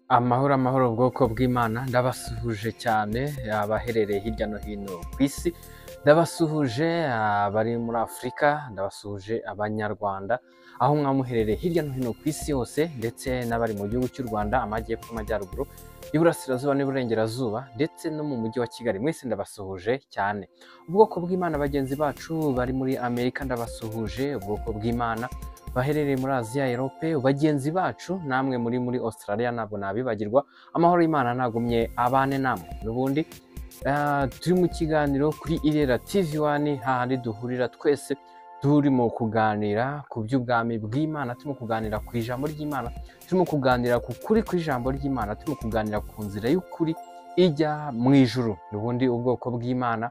Amahoro amahoro bwoko bw'Imana, ndabasuhuje cyane abaherereye hirya no hino ku isi, ndabasuhuje abari muri Afurika, ndabasuhuje Abanyarwanda aho mwamuherereye hirya no hino ku isi hose, ndetse n'abari mu gihugu cy'u Rwanda, amajyepfo, amajyaruguru, iburasirazuba n'iburengerazuba, ndetse no mu mujyi wa Kigali, mwese ndabasuhuje cyane. Ubwoko bw'Imana bagenzi bacu bari muri Amerika ndabasuhuje, ubwoko bw'Imana baherereye muri Aziya, Europe, bagenzi bacu namwe muri Australia ntabwo nabibagirwa. Amahoro y'Imana nagumye abane namwe. N'ubundi turi mu kiganiro kuri Irera TV 1, hahandi duhurira twese turimo kuganira ku by'ubwami bw'Imana, turimo kuganira ku ijambo ry'Imana, turimo kuganira ku kuri kw'ijambo ry'Imana, turimo kuganira ku nzira y'ukuri ijya mu ijuru. N'ubundi ubwoko bw'Imana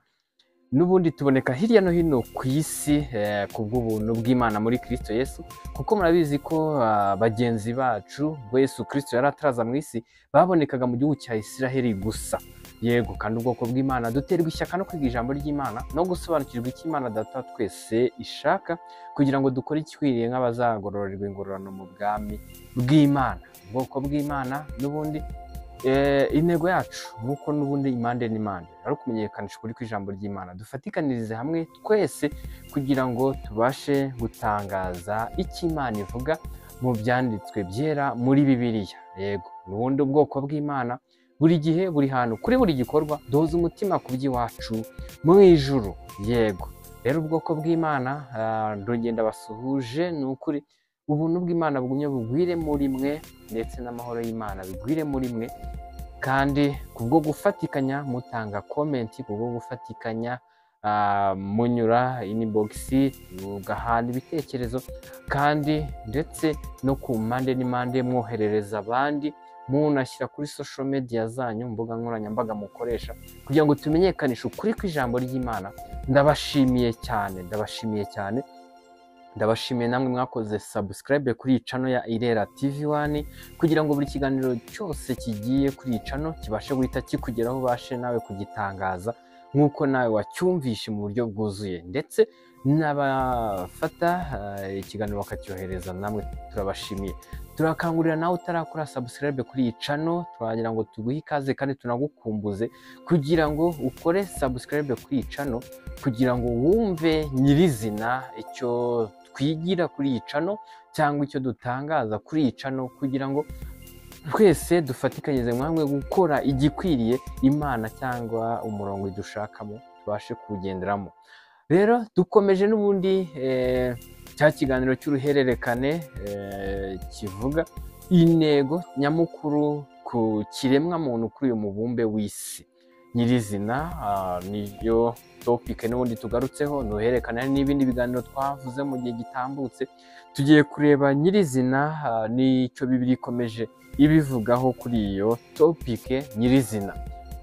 n'ubundi tuboneka hirya no hino ku isi ku bw'ubuntu bw'Imana muri Kristo Yesu, kuko murabizi ko bagenzi bacu ubwo Yesu Kristo yari ataraza mu isi babonekaga mu gihugu cya Isiraheli gusa. Yego, kandi ubwoko bw'Imana duterwa ishyaka no kwiga ijambo ry'Imana no gusobanukirwa icyo Imana Data twese ishaka, kugira ngo dukore igikwiriye nk'abazagororerwa ingororano mu bwami bw'Imana. Ubwoko bw'Imana n'ubundi intego yacu nk'uko n'ubundi impande n'impande ari ukumenyekanisha ukuri kw'ijambo ry'Imana, dufatikanirize hamwe twese kugira ngo tubashe gutangaza icyo Imana ivuga mu byanditswe byera muri Bibiliya. Yego, n'ubundi ubwoko bw'Imana buri gihe, buri hantu, kuri buri gikorwa duhoza umutima ku by'iwacu mu ijuru. Yego, rero ubwoko bw'Imana ndongenda basuhuje, ni ukuri ubuntu bw'Imana bugumye bugwire muri mwe, ndetse n'amahoro y'Imana bigwire muri mwe, kandi kubwo gufatikanya mutanga komenti, kubwo gufatikanya munyura inbox mugahana ibitekerezo, kandi ndetse no ku mpande n'impande mwoherereza abandi, munashyira kuri social media zanyu, mbuga nkoranyambaga mukoresha, kugira ngo tumenyekanishe ukuri kw'ijambo ry'Imana. Ndabashimiye cyane, ndabashimiye cyane, ndabashimiye namwe mwakoze subscribe kuri iyi channel ya Irera TV 1, kugira ngo buri kiganiro cyose kigiye kuri iyi channel kibashe guhita kikugeraho, ubashe nawe kugitangaza nk'uko nawe wacyumvishe mu buryo bwuzuye, ndetse n'abafata ikiganiro bakacyohereza namwe turabashimiye. Turakangurira nawe utarakora subscribe kuri iyi channel, turagira ngo tuguhe ikaze kandi tunagukumbuze kugira ngo ukore subscribe kuri iyi channel, kugira ngo wumve nyirizina icyo twigira kuri iyi channel cyangwa icyo dutangaza kuri iyi channel, kugira ngo twese dufatikanyirize hamwe gukora igikwiriye Imana cyangwa umurongo idushakamo tubashe kuwugenderamo. Rero dukomeje n'ubundi cya kiganiro cy'uruhererekane kivuga intego nyamukuru ku kiremwa muntu kuri uyu mubumbe w'isi nyirizina. Niyo topic n'ubundi tugarutseho, ni uruhererekane n'ibindi biganiro twavuze mu gihe gitambutse. Tugiye kureba nyirizina n'icyo Bibiliya ikomeje ibivugaho kuri iyo topic nyirizina.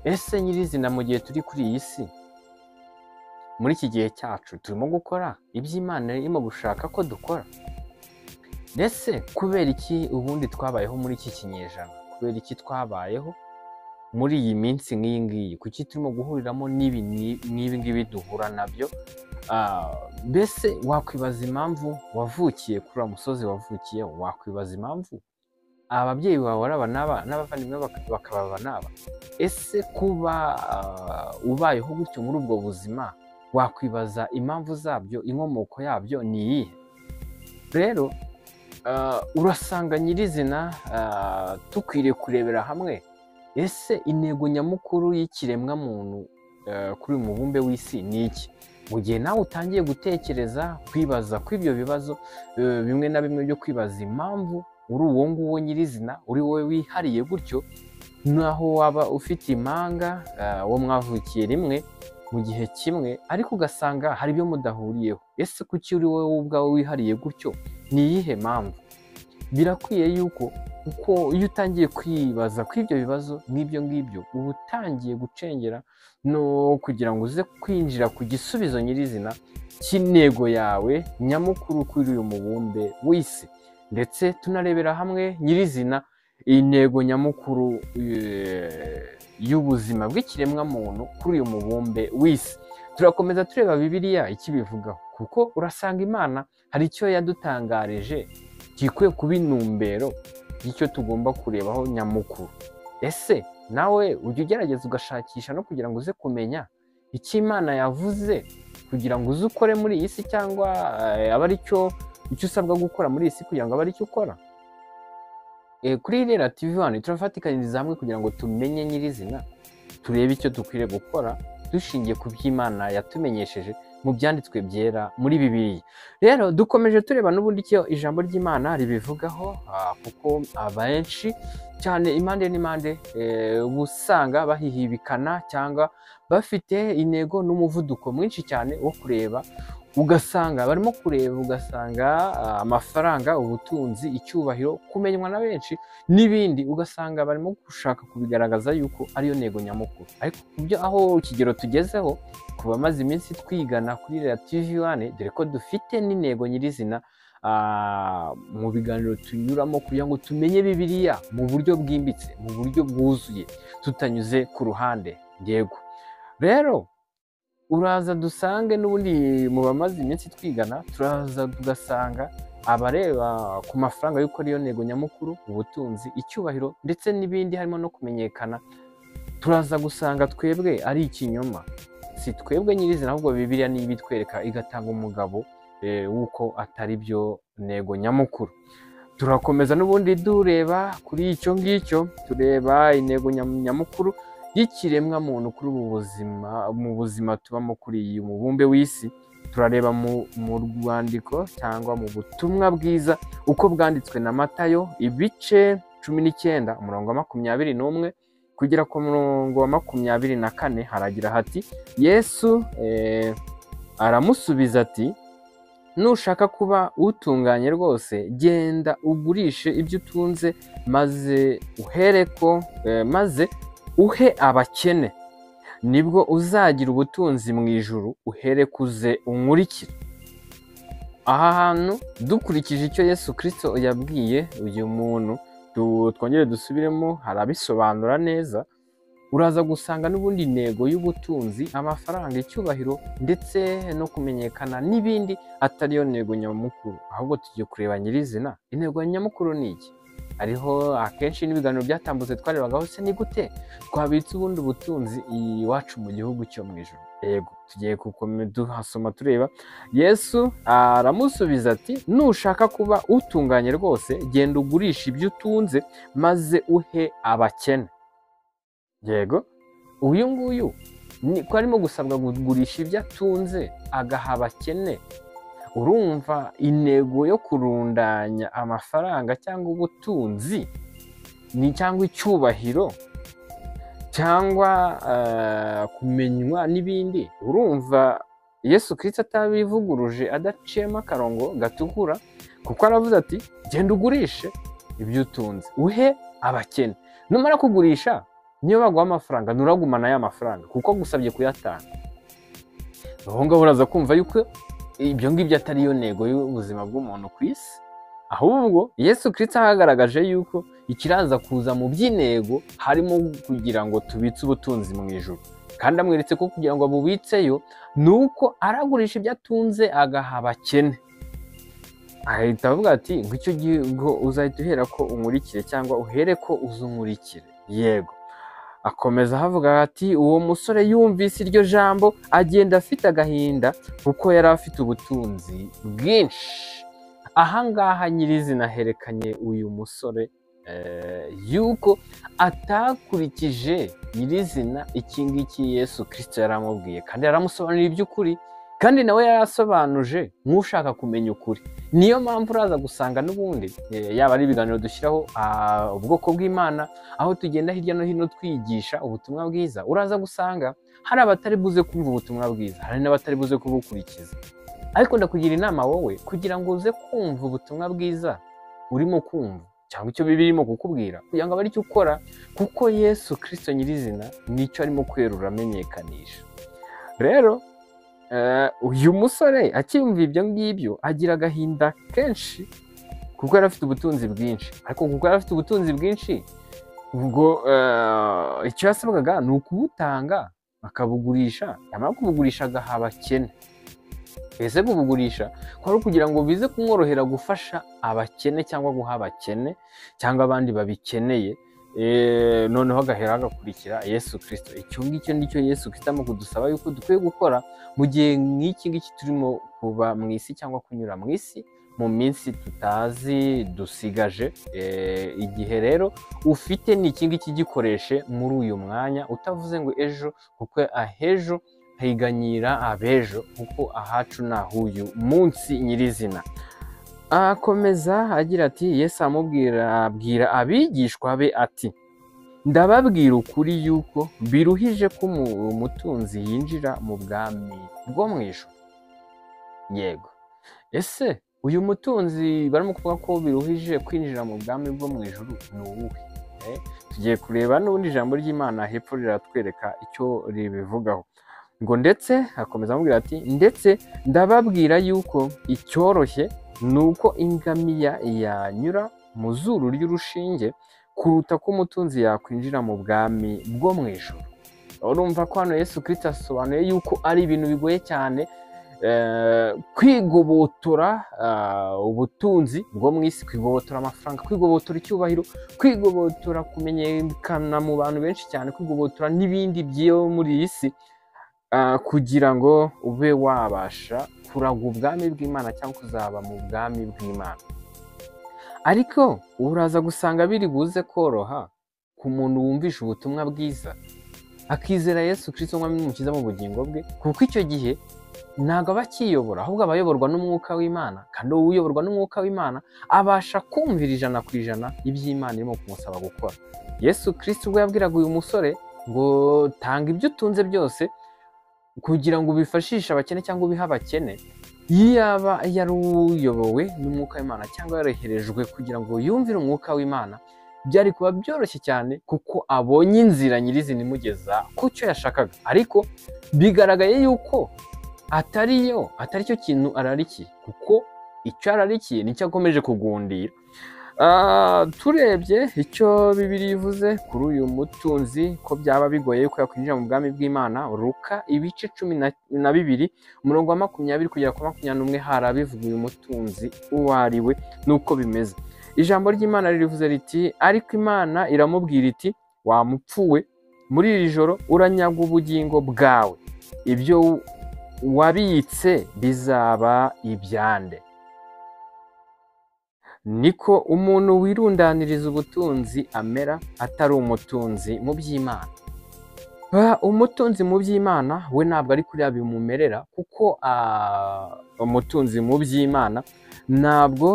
Ese nyirizina mu gihe turi kuri iyi si, muri iki gihe cyacu, turimo gukora ibyo Imana irimo gushaka ko dukora? Mbese kubera iki ubundi twabayeho muri iki kinyejana? Kubera iki twabayeho muri iyi minsi nk'iyi ngiyi? Kuki turimo guhuriramo n'ibi n'ibi ngibi duhura nabyo? Mbese wakwibaza impamvu wavukiye kuri uriya musozi wavukiyeho? Wakwibaza impamvu ababyeyi bawe ari aba n'aba, n'abavandimwe bakaba aba n'aba? Ese kuba ubayeho gutyo muri ubwo buzima, wakwibaza impamvu zabyo, inkomoko yabyo ni iyihe? Rero urasanga nyirizina dukwiriye kurebera hamwe ese intego nyamukuru y'ikiremwamuntu kuri uyu mubumbe w'isi ni iki? Mu gihe nawe utangiye gutekereza kwibaza kuri ibyo bibazo bimwe na bimwe byo kwibaza impamvu uri uwo nguwo nyirizina, uri wowe wihariye gutyo, naho waba ufite impanga wo mwavukiye rimwe mu gihe kimwe, ariko ugasanga hari ibyo mudahuriyeho. Ese kuki uri wowe ubwawe wihariye gutyo? Ni iyihe mpamvu? Birakwiye yuko uko iyo utangiye kwibaza kuri ibyo bibazo nk'ibyo ngibyo, uba utangiye gucengera no kugira ngo uze kwinjira ku gisubizo nyirizina cy'intego yawe nyamukuru kuri uyu mubumbe w'isi. Ndetse tunarebera hamwe nyirizina intego nyamukuru y'ubuzima bw'ikiremwamuntu kuri uyu mubumbe w'isi. Turakomeza tureba Bibiliya ikibivugaho, kuko urasanga Imana hari icyo yadutangarije gikwiye kuba intumbero y'icyo tugomba kurebaho nyamukuru. Ese nawe ujya ugerageza ugashakisha no kugira ngo uze kumenya icyo Imana yavuze kugira ngo uze ukore muri iyi si, cyangwa abe ari cyo icyo usabwa gukora muri iyi si kugira ngo abe ari cyo ukora? Kuri Irera TV 1 turafatikanyiriza hamwe kugira ngo tumenye nyirizina, turebe icyo dukwiriye gukora dushingiye ku by'Imana yatumenyesheje mu byanditswe byera muri Bibiliya. Rero dukomeje tureba n'ubundi icyo ijambo ry'Imana ribivugaho, kuko abenshi cyane impande n'impande uba usanga bahihibikana cyangwa bafite intego n'umuvuduko mwinshi cyane wo kureba, ugasanga barimo kureba, ugasanga amafaranga, ubutunzi, icyubahiro, kumenywa na benshi n'ibindi, ugasanga barimo gushaka kubigaragaza yuko ariyo ntego nyamukuru. Ariko ku byo aho ikigero tugezeho, ku bamaze iminsi twigana kuri Irera TV 1, dore ko dufite n'intego nyirizina mu biganiro tunyuramo kugira ngo tumenye Bibiliya mu buryo bwimbitse, mu buryo bwuzuye, tutanyuze ku ruhande. Yego rero uraza dusange n'ubundi mu bamaze iminsi twigana, turaza tugasanga abareba ku mafaranga y'uko ariyo ntego nyamukuru, ubutunzi, icyubahiro ndetse n'ibindi harimo no kumenyekana, turaza gusanga twebwe ari ikinyoma. Si twebwe nyirizina, ahubwo Bibiliya niyo ibitwereka igatanga umugabo w'uko atari byo ntego nyamukuru. Turakomeza n'ubundi dureba kuri icyo ngicyo, tureba intego nyamukuru y'ikiremwa muntu kuri ubu buzima, mu buzima tubamo kuri iyi mubumbe w'isi. Turareba mu rwandiko cyangwa mu butumwa bwiza uko bwanditswe na Matayo ibice 19 umurongo wa 21 kugera ku murongo wa 24, haragira hati: Yesu aramusubiza ati, nushaka kuba utunganye rwose, genda ugurishe ibyo utunze maze uhereko maze uhe abakene, nibwo uzagira ubutunzi mu ijuru, uherekuze unkurikire. Aha hantu dukurikije icyo Yesu Kristo yabwiye uyu muntu, twongere dusubiremo, harabisobanura neza. Uraza gusanga n'ubundi intego y'ubutunzi, amafaranga, icyubahiro ndetse no kumenyekana n'ibindi atariyo ntego nyamukuru, ahubwo tugiye kureba nyirizina intego nyamukuru ni iki. Hariho akenshi n'ibiganiro byatambutse twarebagaho, se ni gute twabitse ubundi ubutunzi iwacu mu gihugu cyo mu ijuru? Yego, tugiye duhasoma tureba. Yesu aramusubiza ati, nushaka kuba utunganye rwose, genda ugurisha ibyo utunze maze uhe abakene. Yego, uyu nguyu ko arimo gusabwa kugurisha ibyo atunze agaha abakene. Urumva intego yo kurundanya amafaranga cyangwa ubutunzi ni cyangwa icyubahiro cyangwa kumenywa n'ibindi, urumva Yesu Kristo atabivuguruje, adaciyemo akarongo gatukura, kuko aravuze ati genda ugurishe ibyo utunze uhe abakene. Numara kugurisha, niyo baguha amafaranga nturagumana ya mafaranga kuko gusabye kuyatanga. Aho ngaho uraza kumva yuko ibyo ngibyo atari yo ntego y'ubuzima bw'umuntu ku isi, ahubwo Yesu Kristo ahagaragaje yuko ikiraza kuza mu by'intego harimo kugira ngo tubitse ubutunzi mu ijuru, kandi amweretse ko kugira ngo abubitseyo nuko aragurisha ibyo atunze agaha abakene. Ahita avuga ati ngo icyo gihe uzahita uhera ko unkurikire, cyangwa uhere ko uzunkurikire. Yego, akomeza ahavuga ati uwo musore yumvise iryo jambo agenda afite agahinda kuko yari afite ubutunzi bwinshi. Ahangaha nyirizina herekanye uyu musore yuko atakurikije nyirizina iki ngiki Yesu Kristo yaramubwiye, kandi yaramusobanuriye iby'ukuri, kandi nawe yarasobanuje nk'ushaka kumenya ukuri. Niyo mpamvu uraza gusanga n'ubundi yaba ari ibiganiro dushyiraho ubwoko bw'Imana, aho tugenda hirya no hino twigisha ubutumwa bwiza, uraza gusanga hari abatari buze kumva ubutumwa bwiza, hari n'abatari buze kubukurikiza. Ariko ndakugira inama wowe kugira ngo uze kumva ubutumwa bwiza urimo kumva cyangwa icyo Bibiliya irimo kukubwira, kugira ngo abe aricyo ukora, kuko Yesu Kristo nyirizina nicyo arimo kwerura amenyekanisha. Rero uyu musore akiyumva ibyo ngibyo agira agahinda kenshi kuko yari afite ubutunzi bwinshi. Ariko kuko yari afite ubutunzi bwinshi, ubwo icyo yasabwaga ni ukubutanga akabugurisha, yamara kubugurisha agaha abakene. Ese kubugurisha kwari ukugira ngo bize kumworohera gufasha abakene cyangwa guha abakene cyangwa abandi babikeneye, noneho agahera agakurikira Yesu Kristo. Icyo ngicyo nicyo Yesu Kristo arimo kudusaba yuko dukwiye gukora mu gihe nk'iki ngiki turimo kuba mu isi cyangwa kunyura mu isi mu minsi tutazi dusigaje. Igihe rero ufite ni iki ngiki, gikoreshe muri uyu mwanya utavuze ngo ejo, kuko ahejo higanyira abejo, kuko ahacu ni ah'uyu munsi nyirizina. Akomeza agira ati Yesu amubwira abwira abigishwa be ati ndababwira ukuri yuko biruhije ko umutunzi yinjira mu bwami bwo mu ijuru. Yego, ese uyu mutunzi barimo kuvuga ko biruhije kwinjira mu bwami bwo mu ijuru ni uwuhe? Tugiye kureba n'ubundi ijambo ry'Imana hepfo riratwereka icyo ribivugaho. Ngo ndetse akomeza amubwira ati ndetse ndababwira yuko icyoroshye ni uko ingamiya yanyura mu zuru ry'urushinge kuruta ko umutunzi yakwinjira mu bwami bwo mu ijuru. Urumva ko hano Yesu Kristo asobanuye yuko ari ibintu bigoye cyane kwigobotora ubutunzi bwo mu isi, kwigobotora amafaranga, kwigobotora icyubahiro, kwigobotora kumenyekana mu bantu benshi cyane, kwigobotora n'ibindi byo muri iyi si, kugira ngo ube wabasha kuragwa ubwami bw'Imana cyangwa kuzaba mu bwami bw'Imana. Ariko uraza gusanga biri buze koroha ku muntu wumvisha ubutumwa bwiza akizera Yesu Kristo nk'Umwami n'Umukiza mu bugingo bwe, kuko icyo gihe ntabwo aba akiyobora, ahubwo aba ayoborwa n'umwuka w'Imana, kandi uyoborwa n'umwuka w'Imana abasha kumvira 100% iby'Imana irimo kumusaba gukora. Yesu Kristo ubwo yabwiraga uyu musore ngo tanga ibyo utunze byose kugira ngo ubifashishe abakene cyangwa ubihe abakene, yaba yari uyobowe n'umwuka w'Imana cyangwa yoroherejwe kugira ngo yumvire umwuka w'Imana, byari kuba byoroshye cyane kuko abonye inzira nyirizina imugeza ku cyo yashakaga. Ariko bigaragaye yuko atari cyo kintu ararikiye, kuko icyo ararikiye nicyo akomeje kugundira. Turebye icyo Bibiliya ivuze kuri uyu mutunzi ko byaba bigoye ko yakwinjira mu bwami bw'Imana, Luka ibice 12 umurongo wa 20 kugera ku 21 harabivuga uyu mutunzi uwo ari we nuko bimeze. Ijambo ry'Imana ririvuze riti ariko Imana iramubwira iti wa mupfu we, muri iri joro uranyagwa ubugingo bwawe, ibyo wabitse bizaba ibyande. Niko umuntu wirundaniriza ubutunzi amera atari umutunzi mu by'Imana. Umutunzi mu by'Imana we ntabwo ari kuriya bimumerera, kuko umutunzi mu by'Imana ntabwo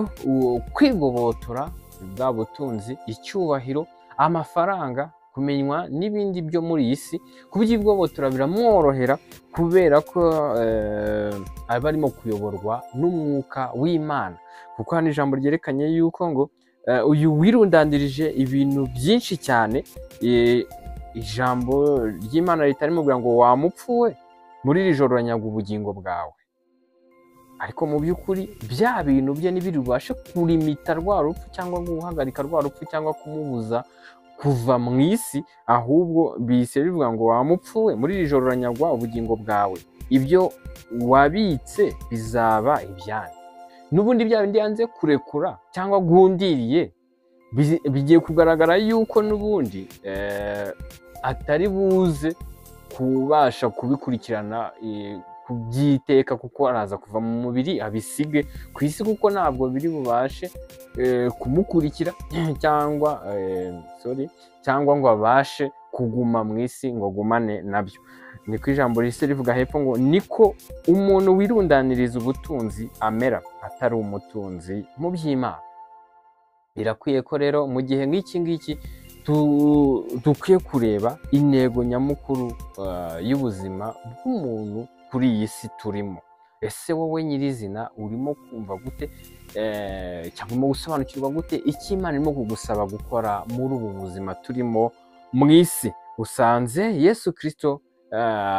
kwigobotora bwa butunzi, icyubahiro, amafaranga, kumenywa n'ibindi byo muri iyi si, kubyigobotora biramworohera kubera ko aba arimo kuyoborwa n'umwuka w'Imana. Kuko hano ijambo ryerekanye yuko ngo uyu wirundandirije ibintu byinshi cyane, ijambo ry'Imana ritarimo kugira ngo wamupfuwe muri iri joro uranyagwa ubugingo bwawe, ariko mu by'ukuri bya bintu bye ntibiri bubashe kurimita rwa rupfu cyangwa guhagarika rwa rupfu cyangwa kumubuza kuva mu isi, ahubwo bise bivuga ngo wamupfuwe muri iri joro uranyagwa ubugingo bwawe, ibyo wabitse bizaba ibyanyu. N'ubundi bya bindi yanze kurekura cyangwa gundiriye bigiye kugaragara yuko n'ubundi atari buze kubasha kubikurikirana kubyiteka, kuko araza kuva mu mubiri abisige ku isi, kuko ntabwo biri bubashe kumukurikira cyangwa cyangwa ngo abashe kuguma mu isi ngo agumane nabyo. Niko ijambo rise rivuga hepfo ngo niko umuntu wirundaniriza ubutunzi amera atari umutunzi mu by'Imana. Birakwiye ko rero mu gihe nk'iki ngiki dukwiye kureba intego nyamukuru y'ubuzima bw'umuntu kuri iyi si turimo. Ese wowe nyirizina urimo kumva gute cyangwa urimo gusobanukirwa gute icyo Imana irimo kugusaba gukora muri ubu buzima turimo mu isi? Usanze Yesu Kristo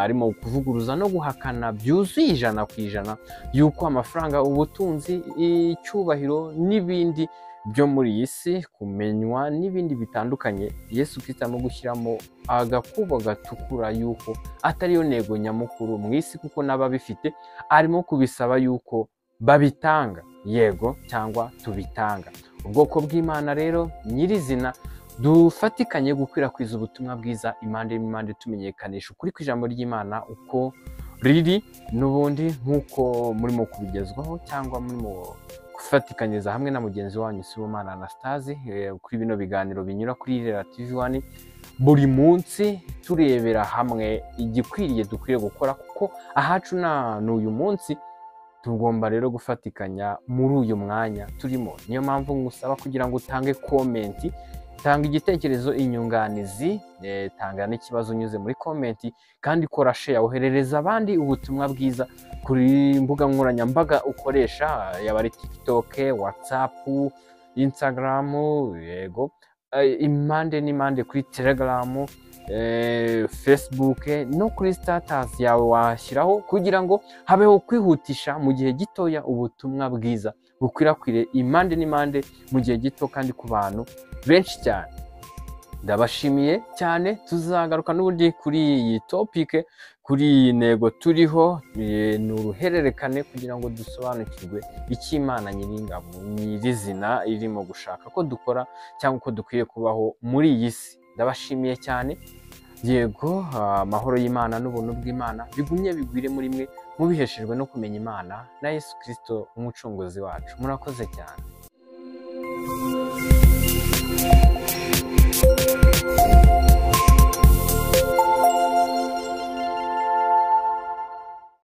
arimo kuvuguruza no guhakana byuzuye 100% yuko amafaranga, ubutunzi, icyubahiro n'ibindi byo muri iyi si, kumenywa n'ibindi bitandukanye. Yesu Kristo arimo gushyiramo agakubo gatukura yuko atariyo ntego nyamukuru mu isi, kuko n'ababifite arimo kubisaba yuko babitanga, yego cyangwa tubitanga. Ubwoko bw'Imana rero nyirizina dufatikanye gukwirakwiza ubutumwa bwiza impande n'impande, tumenyekanisha ukuri kw'ijambo ry'Imana uko riri n'ubundi nk'uko murimo kubigezwaho cyangwa murimo gufatikanyiriza hamwe na mugenzi wanyu Sibomana Anastase kuri bino biganiro binyura kuri Irera TV 1 buri munsi, turebera hamwe igikwiriye dukwiye gukora, kuko ahacu ni uyu munsi. Tugomba rero gufatikanya muri uyu mwanya turimo. Niyo mpamvu ngusaba kugira ngo utange comment, tanga igitekerezo, inyunganizi, tanga n'ikibazo unyuze muri comment, kandi kora share, oherereza abandi ubutumwa bwiza kuri mbuga nkoranyambaga ukoresha, yaba ari TikTok, WhatsApp, Instagram, yego impande n'impande, kuri Telegram, Facebook no kuri status yawe washyiraho, kugira ngo habeho kwihutisha mu gihe gitoya ubutumwa bwiza bukwirakwire impande n'impande mu gihe gito kandi ku bantu benshi cyane. Ndabashimiye cyane, tuzagaruka n'ubundi kuri iyi topic, kuri iyi ntego turiho, ni uruhererekane kugira ngo dusobanukirwe icyo Imana nyiringabo nyirizina irimo gushaka ko dukora cyangwa uko dukwiye kubaho muri iyi si. Ndabashimiye cyane, yego amahoro y'Imana n'ubuntu bw'Imana bigumye bigwire muri mwe, mubiheshejwe no kumenya Imana na Yesu Kristo umucunguzi wacu. Murakoze cyane.